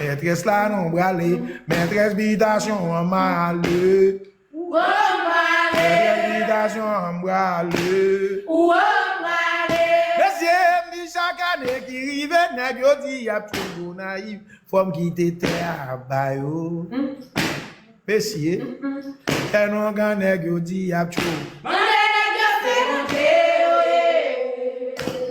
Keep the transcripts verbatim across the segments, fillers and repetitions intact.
Mètrès la non brale, mètrès bitasyon an male. Mètrès bitasyon an brale. Mesye, m di chak ane ki rive, nèg yo di y ap tchwe Gonayiv. Fò m kite tè a ba yo. Mesye, tè nou gen nèg yo di y ap tchwe. Mande nèg yo se Bondye yo ye.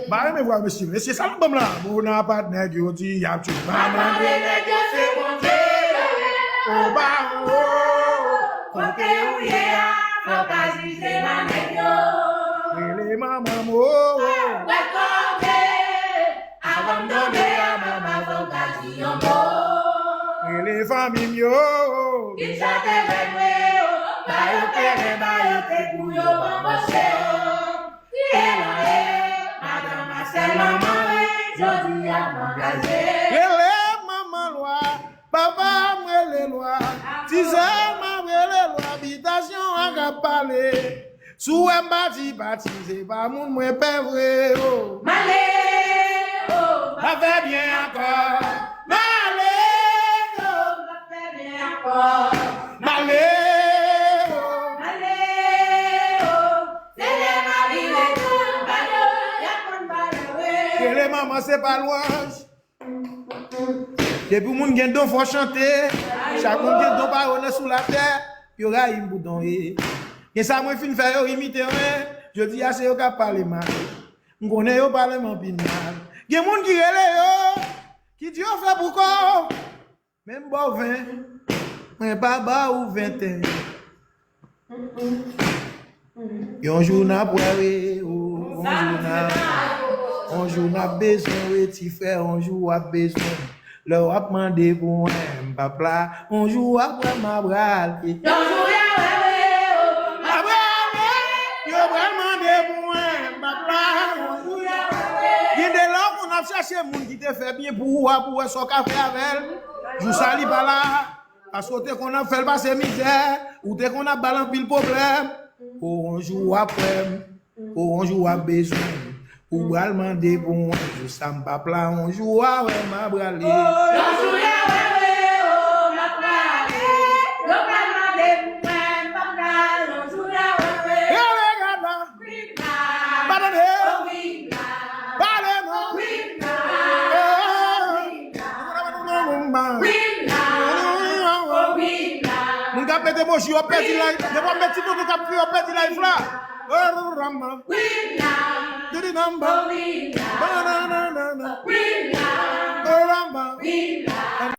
M pa renmen vwa mesye. Mesye, sa l ap ban m la? Bonapat nèg yo di y ap tchwe. Mande nèg yo se Bondye yo ye. Oba, o, kote ou ye a, fò w ka jije manèg yo. Rele manman m, o. Wè kote. Avan m tonbe a, manman, fò w ka di yon mo. Rele fanmi m yo. Ki chante vre vre yo. Ba yo kleren, ba yo te pou yo anboche yo. Ki e la e, madan Masèl manman wi, jodi a m angaje. Rele manman lwa. Papa m rele lwa, ti sè m ap rele lwa, bitasyon an k ap pale. Si w wè m pati, pati, se pa moun mwen pè vre, o. M ale, o, m ap fè byen ankò. M ale, o, m ap fè byen ankò. M ale, o. M ale, o, se lè m a vire tou, ba yo, y ap konn ba yo, e. Rele manman, se pa lwanj. Depi moun gen don, fò chante. Chak moun gen don pa yo nan sou latè. Yo rayi m pou don, e. Gen sa mwen fin fè, yo imite mwen. Jodi a, se yo k ap pale mal. M konnen yo pale m anpil mal. Gen moun ki rele yo, ki di yo fè pou kò w. Men m ba w ven, mwen pa ba ou venten. Yon jou n ap wè, wi, o, yon jou n ap, yon jou n ap bezwen, wi, ti frè, yon jou w ap bezwen. Lè w ap mande pou mwen, m p ap la, yon jou w ap wè m ap rale. Yon jou y a wè, wi, o, m ap rale. Yo pral mande pou mwen, m p ap la, yon jou y a wè, wi. Gen de lè w konn ap chache moun ki te fè byen pou ou a, pou w wè sa w ka fè avè l. Jou sa li pa la. Paske w te konn ap fè l pase mizè, ou te konn ap ba l anpil pwoblèm. O, yon jou w ap wè m, o, yon jou w ap bezwen m. Ou pral mande pou mwen, jou sa m p ap la, yon jou w a wè m ap rale. Yon jou y a wè, wi, o, m ap rale. Yo pral mande pou mwen, m p ap la, yon jou y a wè, wi. Rele gad la. Pa tande. Pale non. Moun k ap mete emoji, yo pèdi live. Depi w ap met ti foto k ap kriye, yo pèdi live la. Didi namba. Bananana. Ramba.